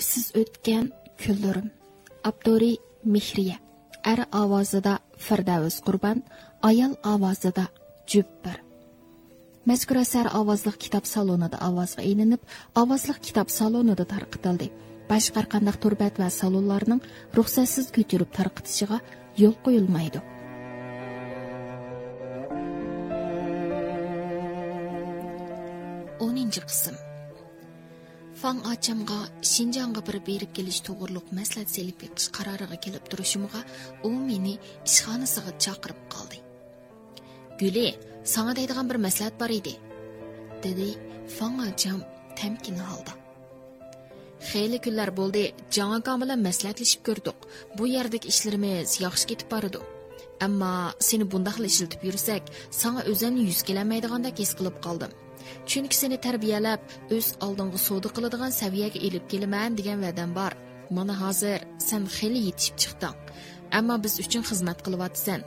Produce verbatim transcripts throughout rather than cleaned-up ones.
سىز ئۆتكەن كۈنلىرىم. ئاپتورى مېھرىيە. ئەر ئاۋازىدا فىردەۋس قۇربان، ئايال ئاۋازىدا جۈپپىر. مەزكۇر ئەسەر ئاۋازلىق كىتاب سالونىدا ئاۋازغا ئېلىنىپ، ئاۋازلىق كىتاب سالونىدا تارقىتىلدى. باشقا ھەرقانداق تور بەت ۋە سالونلارنىڭ رۇخسەتسىز كۆچۈرۈپ تارقىتىشىغا يول قويۇلمايدۇ. ئونىنچى قىسىم. فاڭ ئاچامغا شىنجاڭغا بىر بېرىپ كېلىش توغرۇلۇق مەسلىھەت سېلىپ بېقىش قارارىغا كېلىپ تۇرۇشۇمغا، ئۇ مېنى ئىشخانىسىغا چاقىرىپ قالدى. گۈلى، ساڭا دەيدىغان بىر مەسلىھەت بار ئىدى، دېدى فاڭ ئاچام تەمكىن ھالدا. خېلى كۈنلەر بولدى، جاڭ ئاكاڭ بىلەن مەسلىھەتلىشىپ كۆردۇق. بۇ يەردىكى ئىشلىرىمىز ياخشى كېتىپ بارىدۇ. ئەمما سېنى بۇنداقلا ئىشلىتىپ يۈرسەك، ساڭا ئۆزۈمنى يۈز كېلەلمەيدىغاندەك ھېس قىلىپ قالدىم. چۈنكى سېنى تەربىيەلەپ، ئۆز ئالدىڭغا سودا قىلىدىغان سەۋىيەگە ئېلىپ كېلىمەن دېگەن ۋەدەم بار. مانا ھازىر سەن خېلى يېتىشىپ چىقتىڭ. ئەمما بىز ئۈچۈن خىزمەت قىلىۋاتىسەن.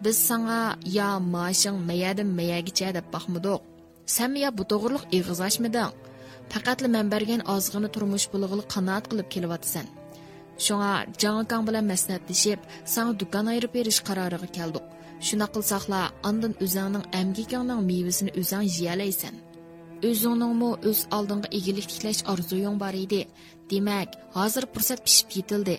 بىز ساڭا يا مائاشىڭ مەيەدىن مەيەگىچە دەپ باقمىدۇق. سەنمۇ يا بۇ توغرىلىق ئېغىز ئاچمىدىڭ. پەقەتلا مەن بەرگەن ئازغىنە تۇرمۇش پۇلىغىلا قانائەت قىلىپ كېلىۋاتىسەن. شۇڭا جاڭ ئاكاڭ بىلەن مەسلىھەتلىشىپ، ساڭا دۇكان ئايرىپ بېرىش قارارىغا كەلدۇق. شۇنداق قىلساقلا، ئاندىن ئۆزۈڭنىڭ ئەمگىكىڭنىڭ مېۋىسىنى ئۆزۈڭ يېيەلەيسەن. ئۆزۈڭنىڭمۇ ئۆز ئالدىڭغا ئىگىلىك تىكلەش ئارزۇيۇڭ بار ئىدى. دېمەك، ھازىر پۇرسەت پىشىپ يېتىلدى.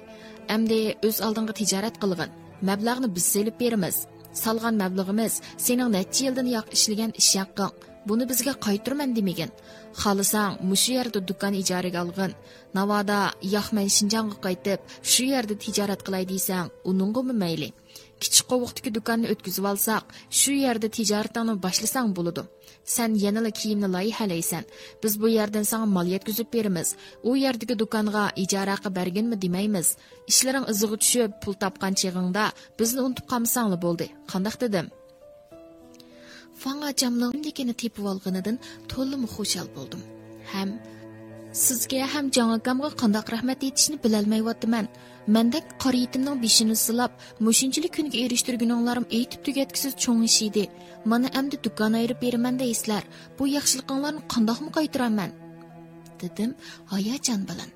ئەمدى ئۆز ئالدىڭغا تىجارەت قىلغىن. مەبلەغنى بىز سېلىپ بېرىمىز. سالغان مەبلىغىمىز سېنىڭ نەچچە يىلدىن ياق ئىشلىگەن ئىش ھەققىڭ. بۇنى بىزگە قايتۇرىمەن دېمىگىن. خالىساڭ، مۇشۇ يەردە دۇكان ئىجارىگە ئالغىن. ناۋادا، ياق، مەن شىنجاڭغا قايتىپ، شۇ يەردە تىجارەت قىلاي دېسەڭ، ئۇنىڭغىمۇ مەيلى. كىچىك قوۋۇقتىكى دۇكاننى ئۆتكۈزۈۋالساق، شۇ يەردە تىجارىتىڭنى باشلىساڭ بولىدۇ. سەن يەنىلا كىيىمنى لايىھەلەيسەن. بىز بۇ يەردىن ساڭا مال يەتكۈزۈپ بېرىمىز. ئۇ يەردىكى دۇكانغا ئىجارە ھەققى بەرگىنمۇ دېمەيمىز. ئىشلىرىڭ ئىزىغا چۈشۈپ، پۇل تاپقان چېغىڭدا بىزنى ئۇنتۇپ قالمىساڭلا بولدى. قانداق دېدىم؟ فاڭ ئاچامنىڭ كىملىكىنى تېپىۋالغىنىدىن تولىمۇ خۇشال بولدۇم. ھەم سىزگە ھەم جاڭ ئاكامغا قانداق رەھمەت ئېيتىشنى بىلەلمەيۋاتىمەن. مەندەك قارا يېتىمنىڭ بېشىنى سىلاپ، مۇشۇنچىلىك كۈنگە ئېرىشتۈرگىنىڭلارمۇ ئېيتىپ تۈگەتكۈسىز چوڭ ئىش ئىدى. مانا ئەمدى دۇكان ئايرىپ بېرىمەن دەيسىلەر. بۇ ياخشىلىقىڭلارنى قانداقمۇ قايتۇرارمەن؟ دېدىم ھاياجان بىلەن.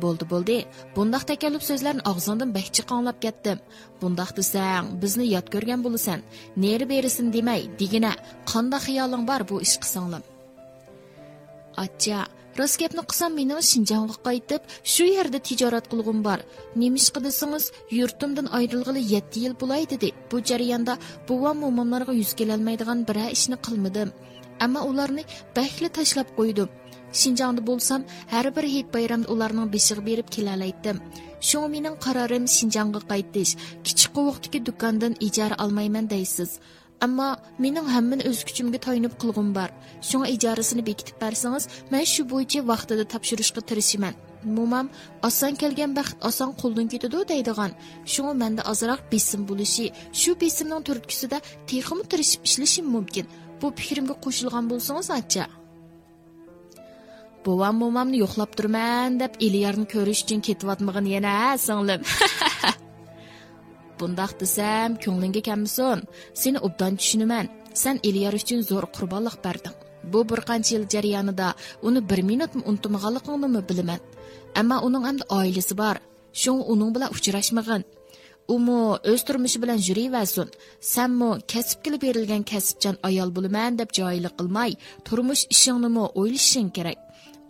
بولدى، بولدى. بۇنداق تەكەللۇپ سۆزلەرنى ئاغزىڭدىن بەك جىق ئاڭلاپ كەتتىم. بۇنداق دېسەڭ، بىزنى يات كۆرگەن بولىسەن. نېرى بېرىسىنى دېمەي، دېگىنە، قانداق خىيالىڭ بار بۇ ئىشقا، سىڭلىم؟ ئاچا، راست گەپنى قىلسام، مېنىڭ شىنجاڭغا قايتىپ، شۇ يەردە تىجارەت قىلغۇم بار. نېمىشقا دېسىڭىز، يۇرتۇمدىن ئايرىلغىلى يەتتە يىل بولاي دېدى. بۇ جەرياندا بوۋام، موماملارغا يۈز كېلەلمەيدىغان بىرەر ئىشنى قىلمىدىم. ئەمما ئۇلارنى بەكلا تاشلاپ قويدۇم. شىنجاڭدا بولسام، ھەر بىر ھېيت-بايرامدا ئۇلارنىڭ بېشىغا بېرىپ كېلەلەيتتىم. شۇڭا مېنىڭ قارارىم شىنجاڭغا قايتىش. كىچىك قوۋۇقتىكى دۇكاندىن ئىجارە ئالمايمەن دەيسىز. ئەمما مېنىڭ ھەممىنى ئۆز كۈچۈمگە تايىنىپ قىلغۇم بار. شۇڭا ئىجارىسىنى بېكىتىپ بەرسىڭىز، مەن شۇ بويىچە ۋاقتىدا تاپشۇرۇشقا تىرىشىمەن. مومام، «ئاسان كەلگەن بەخت ئاسان قولدىن كېتىدۇ» دەيدىغان. شۇڭا مەندە ئازراق بېسىم بولۇشى، شۇ بېسىمنىڭ تۈرتكىسىدە تېخىمۇ تىرىشىپ ئىشلىشىم مۇمكىن. بۇ پىكرىمگە قوشۇلغان بولسىڭىز، ئاچا. بوۋام مومامنى يوقلاپ تۇرىمەن دەپ ئېلىيارنى كۆرۈش ئۈچۈن كېتىۋاتمىغىن يەنە، ھە، سىڭلىم؟ بۇنداق دېسەم، كۆڭلۈڭگە كەلمىسۇن. سېنى ئوبدان چۈشىنىمەن. سەن ئېلىيار ئۈچۈن زور قۇربانلىق بەردىڭ. بۇ بىر قانچە يىل جەريانىدا ئۇنى بىر مىنۇتمۇ ئۇنتۇمىغانلىقىڭنىمۇ بىلىمەن. ئەمما ئۇنىڭ ئەمدى ئائىلىسى بار. شۇڭا ئۇنىڭ بىلەن ئۇچراشمىغىن. ئۇمۇ ئۆز تۇرمۇشى بىلەن يۈرۈۋەرسۇن. سەنمۇ كەسىپكىلا بېرىلگەن كەسىپچان ئايال بولىمەن دەپ جاھىللىق قىلماي، تۇرمۇش ئىشىڭنىمۇ ئويلىشىشىڭ كېرەك.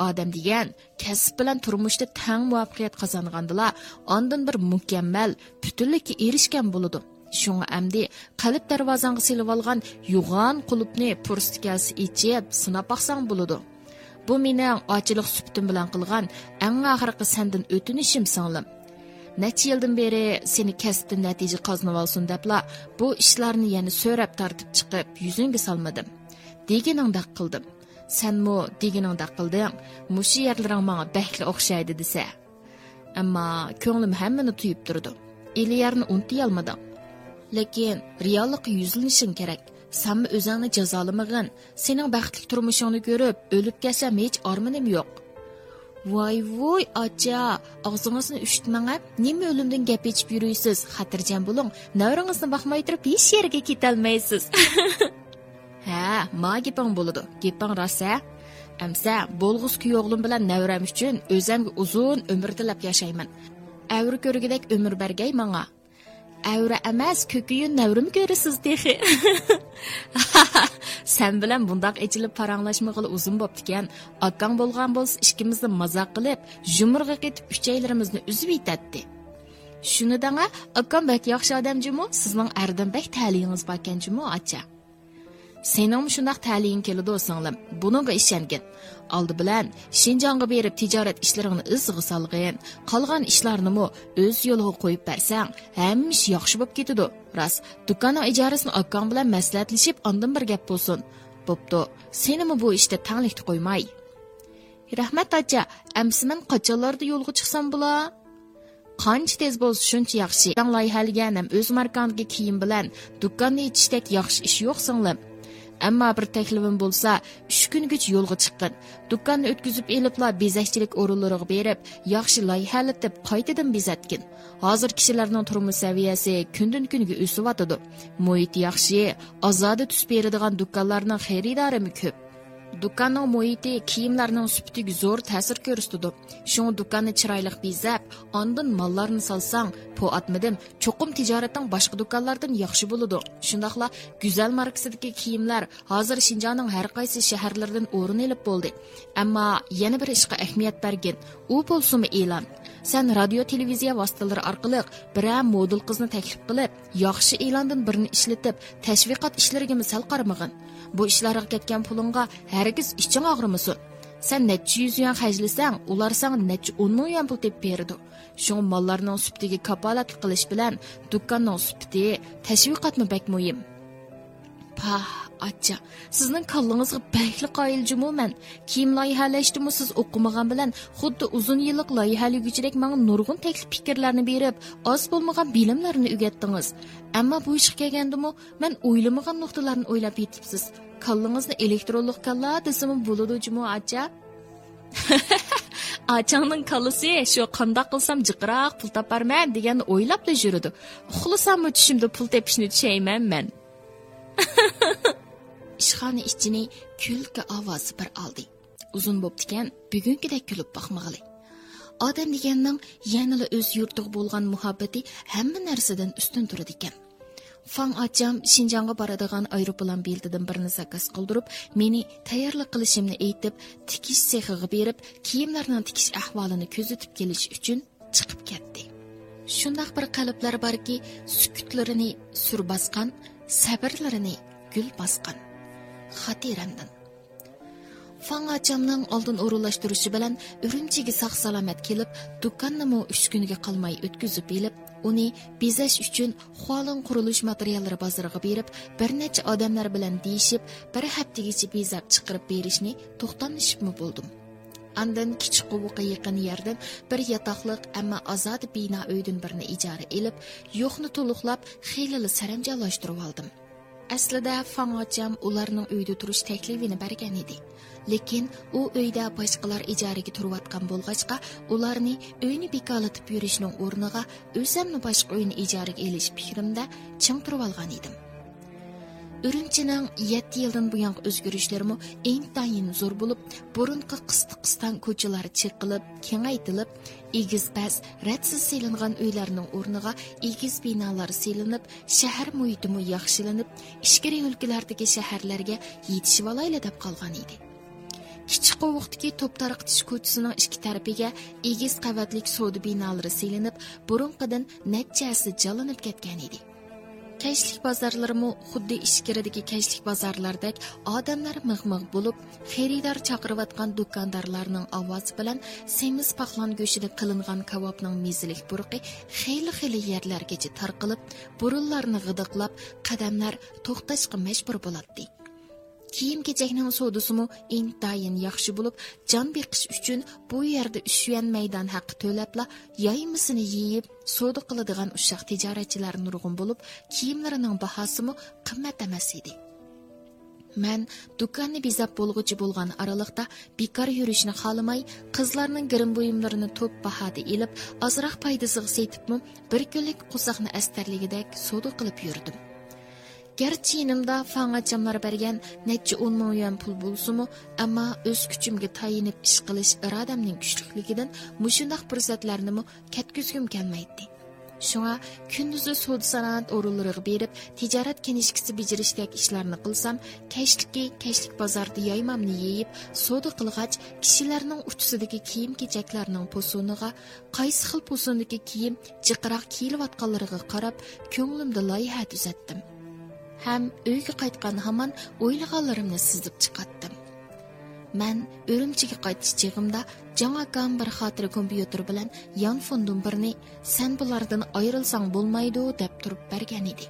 ئادەم دېگەن كەسىپ بىلەن تۇرمۇشتا تەڭ مۇۋەپپەقىيەت قازانغاندىلا، ئاندىن بىر مۇكەممەل پۈتۈنلۈككە ئېرىشكەن بولىدۇ. شۇڭا ئەمدى قەلب دەرۋازاڭغا سېلىۋالغان يوغان قۇلۇپنى پۇرسىتى كەلسە ئېچىپ، سىناپ باقساڭ بولىدۇ. بۇ مېنىڭ ئاچىلىق سۈپىتىم بىلەن قىلغان ئەڭ ئاخىرقى سەندىن ئۆتۈنۈشۈم، سىڭلىم. نەچچە يىلدىن بېرى سېنى كەسىپتىن نەتىجە قازىنىۋالسۇن دەپلا، بۇ ئىشلارنى يەنە سۆرەپ تارتىپ چىقىپ، يۈزۈڭگە سالمىدىم. دېگىنىڭدەك قىلدىم. سەنمۇ دېگىنىڭدەك قىلدىڭ. مۇشۇ يەرلىرىڭ ماڭا بەكلا ئوخشايدۇ دېسە. ئەمما كۆڭلۈم ھەممىنى تۇيۇپ تۇرىدۇ. ئېلىيارنى ئۇنتۇيالمىدىڭ. لېكىن رېئاللىققا يۈزلىنىشىڭ كېرەك. سەنمۇ ئۆزۈڭنى جازالىمىغىن. سېنىڭ بەختلىك تۇرمۇشۇڭنى كۆرۈپ، ئۆلۈپ كەتسەم ھېچ ئارمىنىم يوق. ۋاي ۋۇي، ئاچا، ئاغزىڭىزنى ئۈشتمەڭ ھە. نېمە ئۆلۈمدىن گەپ ئېچىپ يۈرۈيسىز؟ خاتىرجەم بولۇڭ، نەۋرىڭىزنى باقماي تۇرۇپ ھېچ يەرگە كېتەلمەيسىز. ھە، ما گېپىڭ بولىدۇ، گېپىڭ راست ھە. ئەمسە، بولغۇسى كۈيئوغلۇم بىلەن نەۋرەم ئۈچۈن ئۆزەمگە ئۇزۇن ئۆمۈر تىلەپ ياشايمەن. ئەۋرە كۆرگۈدەك ئۆمۈر بەرگەي ماڭا. ئەۋرە ئەمەس، كۆكۈيۈن نەۋرىمۇ كۆرىسىز تېخى. سەن بىلەن بۇنداق ئېچىلىپ پاراڭلاشمىغىلى ئۇزۇن بوپتىكەن. ئاكاڭ بولغان بولسا، ئىككىمىزنى مازاق قىلىپ، يۇمۇرغا قېتىپ ئۈچەيلىرىمىزنى ئۈزۈۋېتەتتى. شۇنى دەڭە، ئاكام بەك ياخشى ئادەم جۇمۇ، سىزنىڭ ئەردىن بەك تەلىيىڭىز باركەن جۇمۇ، ئاچا. سېنىڭمۇ شۇنداق تەلىيىڭ كېلىدۇ، سىڭلىم. بۇنىڭغا ئىشەنگىن. ئالدى بىلەن شىنجاڭغا بېرىپ تىجارەت ئىشلىرىڭنى ئىزىغا سالغىن. قالغان ئىشلارنىمۇ ئۆز يولىغا قويۇپ بەرسەڭ، ھەممە ئىش ياخشى بوپ كېتىدۇ. راست، دۇكاننىڭ ئىجارىسىنى ئاكاڭ بىلەن مەسلىھەتلىشىپ ئاندىن بىر گەپ بولسۇن. بوپتۇ، سېنىمۇ بۇ ئىشتا تەڭلىكتە قويماي. رەھمەت، ئاچا. ئەمسە مەن قاچانلاردا يولغا چىقسام بولا؟ قانچە تېز بولسا شۇنچە ياخشى. سەن لايىھەلىگەن ھەم ئۆز ماركاڭدىكى كىيىم بىلەن دۇكاننى ئېچىشتەك ياخشى ئىش يوق، سىڭلىم. ئەمما بىر تەكلىپىم بولسا، ئۈچ كۈنگىچە يولغا چىققىن. دۇكاننى ئۆتكۈزۈپ ئېلىپلا بېزەكچىلىك ئورۇنلىرىغا بېرىپ، ياخشى لايىھەلىتىپ، قايتىدىن بېزەتكىن. ھازىر كىشىلەرنىڭ تۇرمۇش سەۋىيەسى كۈندىن-كۈنگە ئۆسۈۋاتىدۇ. مۇھىتى ياخشى، ئازادە تۈس بېرىدىغان دۇكانلارنىڭ خېرىدارىمۇ كۆپ. دۇكاننىڭ مۇھىتى كىيىملەرنىڭ سۈپىتىگە زور تەسىر كۆرسىتىدۇ. شۇڭا دۇكاننى چىرايلىق بېزەپ، ئاندىن ماللارنى سالساڭ، پو ئاتمىدىم، چوقۇم تىجارىتىڭ باشقا دۇكانلاردىن ياخشى بولىدۇ. شۇنداقلا گۈزەل ماركىسىدىكى كىيىملەر ھازىر شىنجاڭنىڭ ھەر قايسى شەھەرلىرىدىن ئورۇن ئېلىپ بولدى. ئەمما يەنە بىر ئىشقا ئەھمىيەت بەرگىن، ئۇ بولسىمۇ ئېلان. سەن رادىيو، تېلېۋىزىيە ۋاسىتىلىرى ئارقىلىق بىرەر مودېل قىزنى تەكلىپ قىلىپ، ياخشى ئېلاندىن بىرنى ئىشلىتىپ، تەشۋىقات ئىشلىرىگىمۇ سەل قارىمىغىن. بۇ ئىشلارغا كەتكەن پۇلۇڭغا ھەرگىز ئىچىڭ ئاغرىمىسۇن. سەن نەچچە يۈز يۈەن خەجلىسەڭ، ئۇلار ساڭا نەچچە ئون مىڭ يۈەن پۇل تېپىپ بېرىدۇ. شۇڭا ماللارنىڭ سۈپىتىگە كاپالەتلىك قىلىش بىلەن دۇكاننىڭ سۈپىتى، تەشۋىقاتمۇ بەك مۇھىم. پاھ، ئاچا، سىزنىڭ كاللىڭىزغا بەكلا قايىل جۇمۇ مەن. كىيىم لايىھەلەشتىمۇ سىز ئوقۇمىغان بىلەن خۇددى ئۇزۇن يىللىق لايىھەلىگۈچىدەك ماڭا نۇرغۇن تەكلىپ پىكىرلەرنى بېرىپ، ئاز بولمىغان بىلىملەرنى ئۆگەتتىڭىز. ئەمما بۇ ئىشقا كەلگەندىمۇ مەن ئويلىمىغان نۇقتىلارنى ئويلاپ يېتىپسىز. كاللىڭىزنى ئېلېكترونلۇق كاللا دېسىمۇ بولىدۇ جۇمۇ، ئاچا. ئاچاڭنىڭ كاللىسى شۇ، قانداق قىلسام جىقراق پۇل تاپارمەن دېگەننى ئويلاپلا يۈرىدۇ. ئۇخلىساممۇ چۈشۈمدە پۇل تېپىشنى چۈشەيمەن مەن. ئىشخانا ئىچىنى كۈلكە ئاۋازى بىر ئالدى. ئۇزۇن بوپتىكەن، بۈگۈنكىدەك كۈلۈپ باقمىغىلى. ئادەم دېگەننىڭ يەنىلا ئۆز يۇرتىغا بولغان مۇھەببىتى ھەممە نەرسىدىن ئۈستۈن تۇرىدىكەن. فاڭ ئاچام شىنجاڭغا بارىدىغان ئايروپىلان بېلىتىدىن بىرنى زاكاز قىلدۇرۇپ، مېنى تەييارلىق قىلىشىمنى ئېيتىپ، تىكىش سېخىغا بېرىپ، كىيىملەرنىڭ تىكىش ئەھۋالىنى كۆزىتىپ كېلىش ئۈچۈن چىقىپ كەتتى. شۇنداق بىر قەلبلەر باركى، سۈكۈتلىرىنى سۈر باسقان، سەۋرلىرىنى گۈل باسقان. خاتىرەمدىن. فاڭ ئاچامنىڭ ئالدىن ئورۇنلاشتۇرۇشى بىلەن ئۈرۈمچىگە ساق-سالامەت كېلىپ، دۇكاننىمۇ ئۈچ كۈنگە قالماي ئۆتكۈزۈپ ئېلىپ، ئۇنى بېزەش ئۈچۈن خۇالىڭ قۇرۇلۇش ماتېرىياللىرى بازىرىغا بېرىپ، بىر نەچچە ئادەملەر بىلەن دېيىشىپ، بىر ھەپتىگىچە بېزەپ چىقىرىپ بېرىشنى توختاملىشىپمۇ بولدۇم. ئاندىن كىچىك قوۋۇققا يېقىن يەردىن بىر ياتاقلىق، ئەمما ئازادە بىنا ئۆيدىن بىرنى ئىجارە ئېلىپ، يوقنى تولۇقلاپ، خېلىلا سەرەمجانلاشتۇرۇۋالدىم. ئەسلىدە فاڭ ئاچام ئۇلارنىڭ ئۆيدە تۇرۇش تەكلىپىنى بەرگەن ئىدى. لېكىن ئۇ ئۆيدە باشقىلار ئىجارىگە تۇرۇۋاتقان بولغاچقا، ئۇلارنى ئۆينى بىكارلىتىپ يۈرۈشنىڭ ئورنىغا ئۆزەملا باشقا ئۆينى ئىجارىگە ئېلىش پىكرىمدە چىڭ تۇرۇۋالغان ئىدىم. ئۈرۈمچىنىڭ يەتتە يىلدىن بۇيانقى ئۆزگىرىشلىرىمۇ ئىنتايىن زور بولۇپ، بۇرۇنقى قىستىق-قىستاڭ كوچىلار چېقىلىپ، كېڭەيتىلىپ، ئېگىز-پەس، رەتسىز سېلىنغان ئۆيلەرنىڭ ئورنىغا ئېگىز بىنالار سېلىنىپ، شەھەر مۇھىتىمۇ ياخشىلىنىپ، ئىچكىرى ئۆلكىلەردىكى شەھەرلەرگە يېتىشىۋالايلى دەپ قالغان ئىدى. كىچىك قوۋۇقتىكى توپ تارقىتىش كوچىسىنىڭ ئىككى تەرىپىگە ئېگىز قەۋەتلىك سودا بىنالىرى سېلىنىپ، بۇرۇنقىدىن نەچچە ھەسسە جانلىنىپ كەتكەن ئىدى. كەچلىك بازارلىرىمۇ خۇددى ئىچكىرىدىكى كەچلىك بازارلاردەك ئادەملەر مىغ-مىغ بولۇپ، خېرىدار چاقىرىۋاتقان دۇكاندارلارنىڭ ئاۋازى بىلەن سېمىز پاقلان گۆشىدىن قىلىنغان كاۋاپنىڭ مېزىلىك پۇرىقى خېلى-خېلى يەرلەرگىچە تارقىلىپ، بۇرۇنلارنى غىدىقلاپ، قەدەملەر توختاشقا مەجبۇر بولاتتى. كىيىم-كېچەكنىڭ سودىسىمۇ ئىنتايىن ياخشى بولۇپ، جان بېقىش ئۈچۈن بۇ يەردە ئۈچ يۈەن مەيدان ھەققى تۆلەپلا، يايمىسىنى يېيىپ، سودا قىلىدىغان ئۇششاق تىجارەتچىلەر نۇرغۇن بولۇپ، كىيىملىرىنىڭ باھاسىمۇ قىممەت ئەمەس ئىدى. مەن دۇكاننى بېزەپ بولغۇچە بولغان ئارىلىقتا بىكار يۈرۈشنى خالىماي، قىزلارنىڭ گىرىم بۇيۇملىرىنى توپ باھادا ئېلىپ، ئازراق پايدىسىغا سېتىپمۇ، بىر كۈنلۈك قورساقنى ئەستەرلىگۈدەك سودا قىلىپ يۈردۈم. گەرچە يېنىمدا فاڭ ئاچاملار بەرگەن نەچچە ئون مىڭ يۈەن پۇل بولسىمۇ، ئەمما ئۆز كۈچۈمگە تايىنىپ ئىش قىلىش ئىرادەمنىڭ كۈچلۈكلۈكىدىن مۇشۇنداق پۇرسەتلەرنىمۇ كەتكۈزگۈم كەلمەيتتى. شۇڭا كۈندۈزى سودا سانائەت ئورۇنلىرىغا بېرىپ، تىجارەت كىنىشكىسى بېجىرىشتەك ئىشلارنى قىلسام، كەچلىكى كەچلىك بازاردا يايمامنى يېيىپ، سودا قىلغاچ، كىشىلەرنىڭ ئۇچىسىدىكى كىيىم-كېچەكلەرنىڭ پوسونىغا، قايسى خىل پوسوندىكى كىيىم جىقراق كىيىلىۋاتقانلىرىغا قاراپ، كۆڭلۈمدە لايىھە تۈزەتتىم. ھەم ئۆيگە قايتقان ھامان ئويلىغانلىرىمنى سىزىپ چىقاتتىم. مەن ئۈرۈمچىگە قايتىش چېغىمدا جاڭ ئاكام بىر خاتىرە كومپيۇتېر بىلەن يانفون دۇمبىرىنى «سەن بۇلاردىن ئايرىلساڭ بولمايدۇ» دەپ تۇرۇپ بەرگەن ئىدى.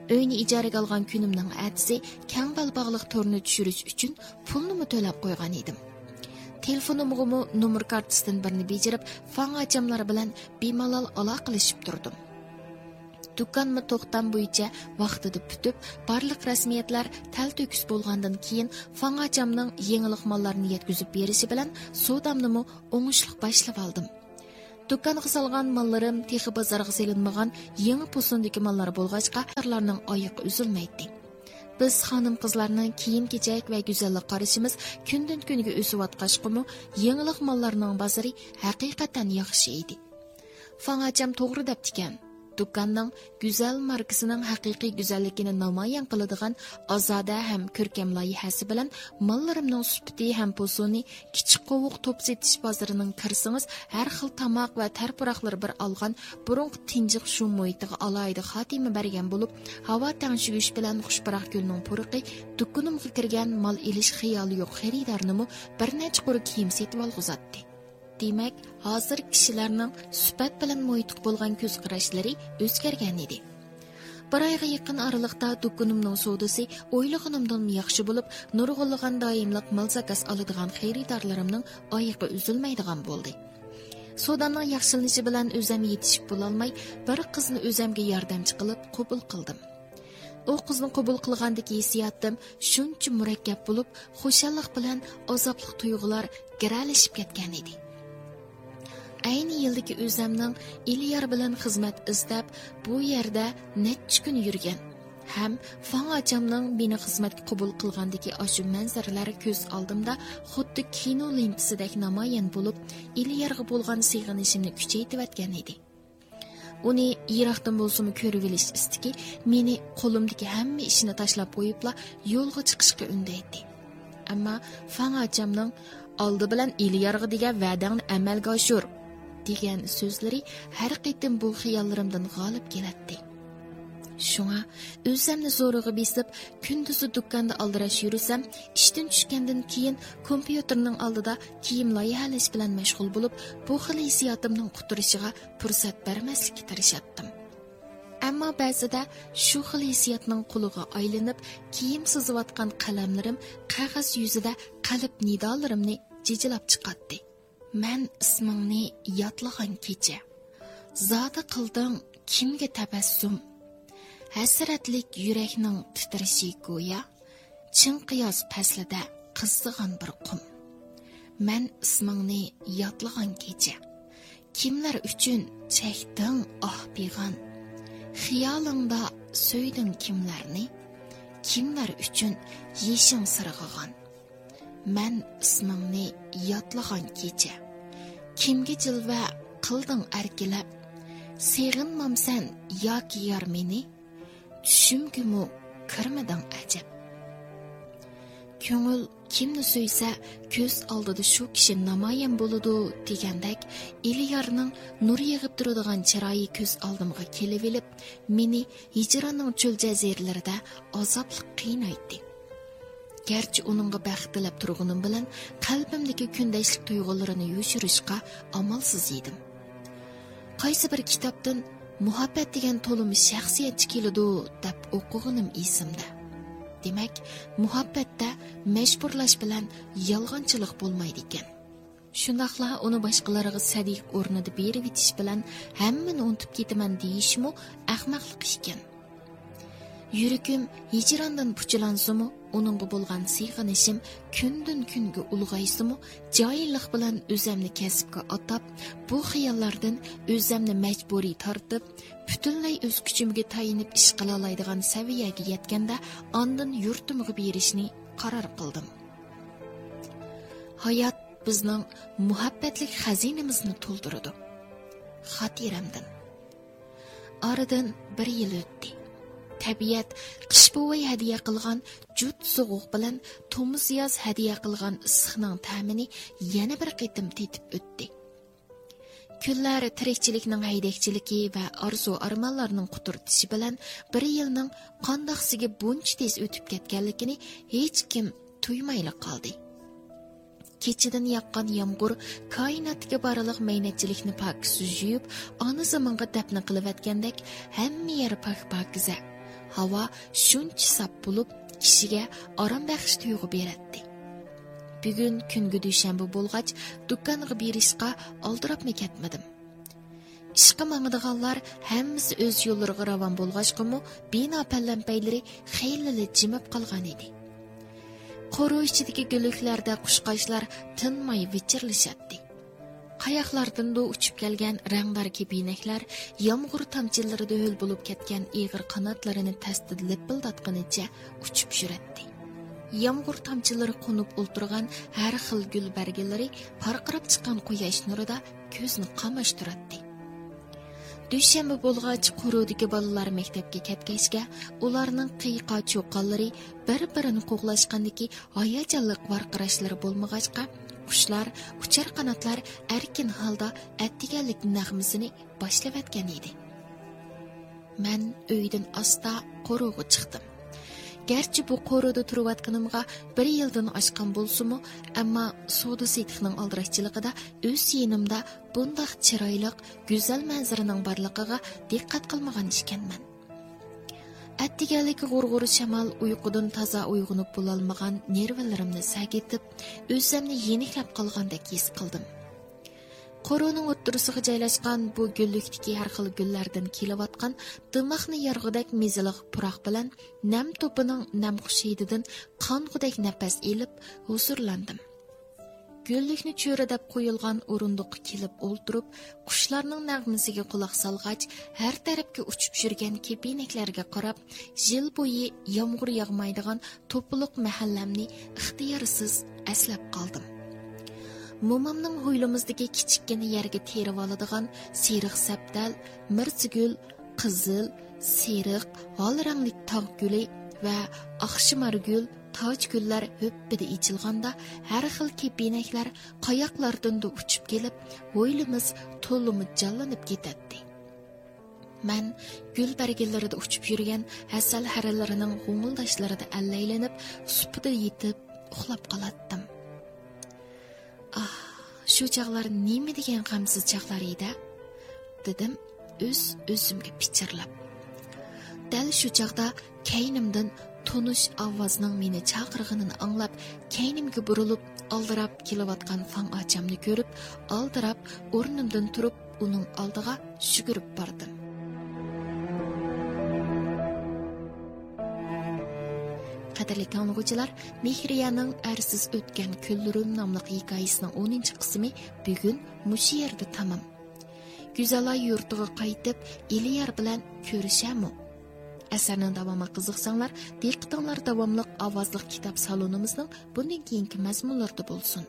ئۆينى ئىجارىگە ئالغان كۈنۈمنىڭ ئەتىسى كەڭ بەلباغلىق تورنى چۈشۈرۈش ئۈچۈن پۇلنىمۇ تۆلەپ قويغان ئىدىم. تېلېفونۇمغىمۇ نومۇر كارتىسىدىن بىرنى بېجىرىپ، فاڭ ئاچاملار بىلەن بىمالال ئالاقىلىشىپ تۇردۇم. دۇكانمۇ توختام بويىچە ۋاقتىدا پۈتۈپ، بارلىق رەسمىيەتلەر تەلتۆكۈس بولغاندىن كېيىن، فاڭ ئاچامنىڭ يېڭىلىق ماللارنى يەتكۈزۈپ بېرىشى بىلەن سودامنىمۇ ئوڭۇشلۇق باشلىۋالدىم. دۇكانغا سالغان ماللىرىم تېخى بازارغا سېلىنمىغان يېڭى پوسۇندىكى ماللار بولغاچقا، بازارلارنىڭ ئايىقى ئۈزۈلمەيتتى. بىز خانىم-قىزلارنىڭ كىيىم-كېچەك ۋە گۈزەللىك قارىشىمىز كۈندىن-كۈنگە ئۆسۈۋاتقاچقىمۇ، يېڭىلىق ماللارنىڭ بازىرى ھەقىقەتەن ياخشى ئىدى. فاڭ ئاچام توغرا دەپتىكەن. دۇكاننىڭ گۈزەل ماركىسىنىڭ ھەقىقىي گۈزەللىكىنى نامايان قىلىدىغان ئازادە ھەم كۆركەم لايىھەسى بىلەن ماللىرىمنىڭ سۈپىتى ھەم پوسونى كىچىك قوۋۇق توپ سېتىش بازىرىنىڭ كىرسىڭىز، ھەر خىل تاماق ۋە تەرپۇراقلىرى بىر ئالغان بۇرۇنقى تىنچلىق شۇم مۇھىتىغا ئالاھىدە خاتىمە بەرگەن بولۇپ، ھاۋا تەڭشىگۈچ بىلەن خۇش پۇراق گۈلنىڭ پۇرىقى دۇكىنىمغا كىرگەن مال ئېلىش خىيالى يوق خېرىدارنىمۇ بىر نەچچە قۇر كىيىم سېتىۋالغۇزاتتى. دېمەك، ھازىر كىشىلەرنىڭ سۈپەت بىلەن مۇھىتقا بولغان كۆز قاراشلىرى ئۆزگەرگەن ئىدى. بىر ئايغا يېقىن ئارىلىقتا دۇكىنىمنىڭ سودىسى ئويلىغىنىمدىنمۇ ياخشى بولۇپ، نۇرغۇنلىغان دائىملىق مال زاكاز ئالىدىغان خېرىدارلىرىمنىڭ ئايىقى ئۈزۈلمەيدىغان بولدى. سودامنىڭ ياخشىلىنىشى بىلەن ئۆزەم يېتىشىپ بولالماي، بىر قىزنى ئۆزەمگە ياردەمچى قىلىپ قوبۇل قىلدىم. ئۇ قىزنى قوبۇل قىلغاندىكى ھېسسىياتىم شۇنچە مۇرەككەپ بولۇپ، خۇشاللىق بىلەن ئازابلىق تۇيغۇلار گىرەلىشىپ كەتكەن ئىدى. ئەينى يىلدىكى ئۆزەمنىڭ ئېلىيار بىلەن خىزمەت ئىزدەپ، بۇ يەردە نەچچە كۈن يۈرگەن ھەم فاڭ ئاچامنىڭ مېنى خىزمەتكە قوبۇل قىلغاندىكى ئاشۇ مەنزىرىلەر كۆز ئالدىمدا خۇددى كىنو لېنتىسىدەك نامايان بولۇپ، ئېلىيارغا بولغان سېغىنىشىمنى كۈچەيتىۋەتكەن ئىدى. ئۇنى يىراقتىن بولسىمۇ كۆرۈۋېلىش ئىستىكى مېنى قولۇمدىكى ھەممە ئىشنى تاشلاپ قويۇپلا يولغا چىقىشقا ئۈندەيتتى. ئەمما فاڭ ئاچامنىڭ «ئالدى بىلەن ئېلىيارغا دېگەن ۋەدەڭنى ئەمەلگە ئاشۇر» دېگەن سۆزلىرى ھەر قېتىم بۇ خىياللىرىمدىن غالىب كېلەتتى. شۇڭا ئۆزەمنى زورىغا بېسىپ، كۈندۈزى دۇكاندا ئالدىراش يۈرسەم، ئىشتىن چۈشكەندىن كېيىن كومپيۇتېرنىڭ ئالدىدا كىيىم لايىھەلەش بىلەن مەشغۇل بولۇپ، بۇ خىل ھېسسىياتىمنىڭ قۇتۇرۇشىغا پۇرسەت بەرمەسلىككە تىرىشاتتىم. ئەمما بەزىدە شۇ خىل ھېسسىياتنىڭ قۇلىغا ئايلىنىپ، كىيىم سىزىۋاتقان قەلەملىرىم قەغەز يۈزىدە قەلب نىدالىرىمنى جىجىلاپ چىقاتتى. مەن ئىسمىڭنى يادلىغان كېچە، زادى قىلدىڭ كىمگە تەبەسسۇم؟ ھەسرەتلىك يۈرەكنىڭ تىترىشى گويا، چىڭ قىياس پەسلىدە قىزىغان بىر قۇم. مەن ئىسمىڭنى يادلىغان كېچە، كىملەر ئۈچۈن چەكتىڭ ئاھ پىغان؟ خىيالىڭدا سۆيدۈڭ كىملەرنى؟ كىملەر ئۈچۈن يېشىڭ سىرغىغان؟ مەن ئىسمىڭنى يادلىغان كېچە، كىمگە جىلۋە قىلدىڭ ئەركىلەپ؟ سېغىنمامسەن ياكى يار مېنى؟ چۈشۈمگىمۇ كىرمىدىڭ ئەجەب. كۆڭۈل كىمنى سۆيسە، كۆز ئالدىدا شۇ كىشى نامايان بولىدۇ دېگەندەك، ئېلىيارنىڭ نۇر يېغىپ تۇرىدىغان چىرايى كۆز ئالدىمغا كېلىۋېلىپ، مېنى ھىجراننىڭ چۆل جەزىرىلىرىدە ئازابلىق قىينايتتى. گەرچە ئۇنىڭغا بەخت تىلەپ تۇرغىنىم بىلەن، قەلبىمدىكى كۈندەشلىك تۇيغۇلىرىنى يوشۇرۇشقا ئامالسىز ئىدىم. قايسى بىر كىتابتىن «مۇھەببەت دېگەن تولىمۇ شەخسىيەتچى كېلىدۇ» دەپ ئوقۇغىنىم ئېسىمدە. دېمەك، مۇھەببەتتە مەجبۇرلاش بىلەن يالغانچىلىق بولمايدىكەن. شۇنداقلا ئۇنى باشقىلارغا سەدىقە ئورنىدا بېرىۋېتىش بىلەن «ھەممىنى ئۇنتۇپ كېتىمەن» دېيىشمۇ ئەخمەقلىق ئىكەن. يۈرىكىم ھىجراندىن پۇچىلانسىمۇ، ئۇنىڭغا بولغان سېغىنىشىم كۈندىن-كۈنگە ئۇلغايسىمۇ، جاھىللىق بىلەن ئۆزەمنى كەسىپكە ئاتاپ، بۇ خىياللاردىن ئۆزەمنى مەجبۇرىي تارتىپ، پۈتۈنلەي ئۆز كۈچۈمگە تايىنىپ ئىش قىلالايدىغان سەۋىيەگە يەتكەندە، ئاندىن يۇرتۇمغا بېرىشنى قارار قىلدىم. ھايات بىزنىڭ مۇھەببەتلىك خەزىنىمىزنى تولدۇرىدۇ. خاتىرەمدىن. ئارىدىن بىر يىل ئۆتتى. تەبىئەت قىش بوۋاي ھەدىيە قىلغان جۇت سوغۇق بىلەن تومۇز ياز ھەدىيە قىلغان ئىسسىقنىڭ تەمىنى يەنە بىر قېتىم تېتىپ ئۆتتى. كۈنلەر تىرىكچىلىكنىڭ ھەيدەكچىلىكى ۋە ئارزۇ-ئارمانلارنىڭ قۇترىتىشى بىلەن بىر يىلنىڭ قانداقسىگە بۇنچە تېز ئۆتۈپ كەتكەنلىكىنى ھېچكىم تۇيمايلا قالدى. كېچىدىن ياغقان يامغۇر كائىناتتىكى بارلىق مەينەتچىلىكنى پاكىز يۇيۇپ، ئانا زېمىنغا دەپنە قىلىۋەتكەندەك ھەممە يەر پاك-پاكىزە. ھاۋا شۇنچە ساپ بولۇپ، كىشىگە ئارام بەخش تۇيغۇ بېرەتتى. بۈگۈن كۈنگە دۈشەنبە بولغاچ، دۇكانغا بېرىشقا ئالدىراپمۇ كەتمىدىم. ئىشقا ماڭىدىغانلار ھەممىسى ئۆز يوللىرىغا راۋان بولغاچقىمۇ، بىنا پەلەمپەيلىرى خېلىلا جىمىپ قالغان ئىدى. قورۇ ئىچىدىكى گۈللۈكلەردە قۇشقاچلار تىنماي ۋىچىرلىشاتتى. قاياقلاردىندۇ ئۇچۇپ كەلگەن رەڭدار كېپىنەكلەر يامغۇر تامچىلىرىدا ھۆل بولۇپ كەتكەن ئېغىر قاناتلىرىنى تەستە لىپىلداتقىنىچە ئۇچۇپ يۈرەتتى. يامغۇر تامچىلىرى قونۇپ ئولتۇرغان ھەر خىل گۈل بەرگىلىرى پارقىراپ چىققان قۇياش نۇرىدا كۆزنى قاماشتۇراتتى. دۈشەنبە بولغاچ، قورۇدىكى بالىلار مەكتەپكە كەتكەچكە، ئۇلارنىڭ قىيقا-چۇقانلىرى، بىر-بىرىنى قوغلاشقاندىكى ھاياجانلىق ۋارقىراشلىرى بولمىغاچقا، قۇشلار ئۇچار قاناتلار ئەركىن ھالدا ئەتىگەنلىك نەغمىسىنى باشلىۋەتكەن ئىدى. مەن ئۆيدىن ئاستا قورۇغا چىقتىم. گەرچە بۇ قورۇدا تۇرۇۋاتقىنىمغا بىر يىلدىن ئاشقان بولسىمۇ، ئەمما سودا-سېتىقنىڭ ئالدىراشچىلىقىدا ئۆز يېنىمدا بۇنداق چىرايلىق، گۈزەل مەنزىرىنىڭ بارلىقىغا دىققەت قىلمىغان ئىكەنمەن. ئەتىگەنلىك غۇر-غۇر شامال ئۇيقۇدىن تازا ئويغىنىپ بولالمىغان نېرۋىلىرىمنى سەگىتىپ، ئۆزۈمنى يېنىكلەپ قالغاندەك ھېس قىلدىم. قورۇنىڭ ئوتتۇرىسىغا جايلاشقان بۇ گۈللۈكتىكى ھەر خىل گۈللەردىن كېلىۋاتقان دىماقنى يارغۇدەك مېزىلىق پۇراق بىلەن نەم توپىنىڭ نەمخۇش ھىدىدىن قانغۇدەك نەپەس ئېلىپ ھۇزۇرلاندىم. گۈللۈكنى چۆرىدەپ قويۇلغان ئورۇندۇققا كېلىپ ئولتۇرۇپ، قۇشلارنىڭ نەغمىسىگە قۇلاق سالغاچ، ھەر تەرەپكە ئۇچۇپ يۈرگەن كېپىنەكلەرگە قاراپ، يىل بويى يامغۇر ياغمايدىغان توپىلىق مەھەللەمنى ئىختىيارسىز ئەسلەپ قالدىم. مومامنىڭ ھويلىمىزدىكى كىچىككىنە يەرگە تېرىۋالىدىغان سېرىق سەپتەل، مىرچىگۈل، قىزىل، سېرىق، ھال رەڭلىك تاغ گۈلى ۋە ئاخشىمارگۈل، تاج گۈللەر ھۆپپىدە ئېچىلغاندا، ھەر خىل كېپىنەكلەر قاياقلاردىندۇ ئۇچۇپ كېلىپ، ھويلىمىز تولىمۇ جانلىنىپ كېتەتتى. مەن گۈل بەرگىلىرىدە ئۇچۇپ يۈرگەن ھەسەل ھەرىلىرىنىڭ غۇڭۇلداشلىرىدا ئەللەيلىنىپ، سۇپىدا يېتىپ ئۇخلاپ قالاتتىم. ئاھ، شۇ چاغلار نېمە دېگەن غەمسىز چاغلار ئىدى، دېدىم ئۆز-ئۆزۈمگە پىچىرلاپ. دەل شۇ چاغدا كەينىمدىن تونۇش ئاۋازنىڭ مېنى چاقىرغىنىنى ئاڭلاپ، كەينىمگە بۇرۇلۇپ، ئالدىراپ كېلىۋاتقان فاڭ ئاچامنى كۆرۈپ، ئالدىراپ ئورنۇمدىن تۇرۇپ، ئۇنىڭ ئالدىغا يۈگۈرۈپ باردىم. قەدىرلىك ئاڭلىغۇچىلار، مېھرىيەنىڭ ئەرسىز ئۆتكەن كۈنلىرىم ناملىق ھېكايىسىنىڭ ئونىنچى قىسمى بۈگۈن مۇشۇ يەردە تامام. گۈزەلئاي يۇرتىغا قايتىپ، ئېلىيار بىلەن كۆرۈشەمۇ؟ ئەسەرنىڭ داۋامىغا قىزىقساڭلار، دىققىتىڭلار داۋاملىق ئاۋازلىق كىتاب سالونىمىزنىڭ بۇندىن كېيىنكى مەزمۇنلىرىدا بولسۇن.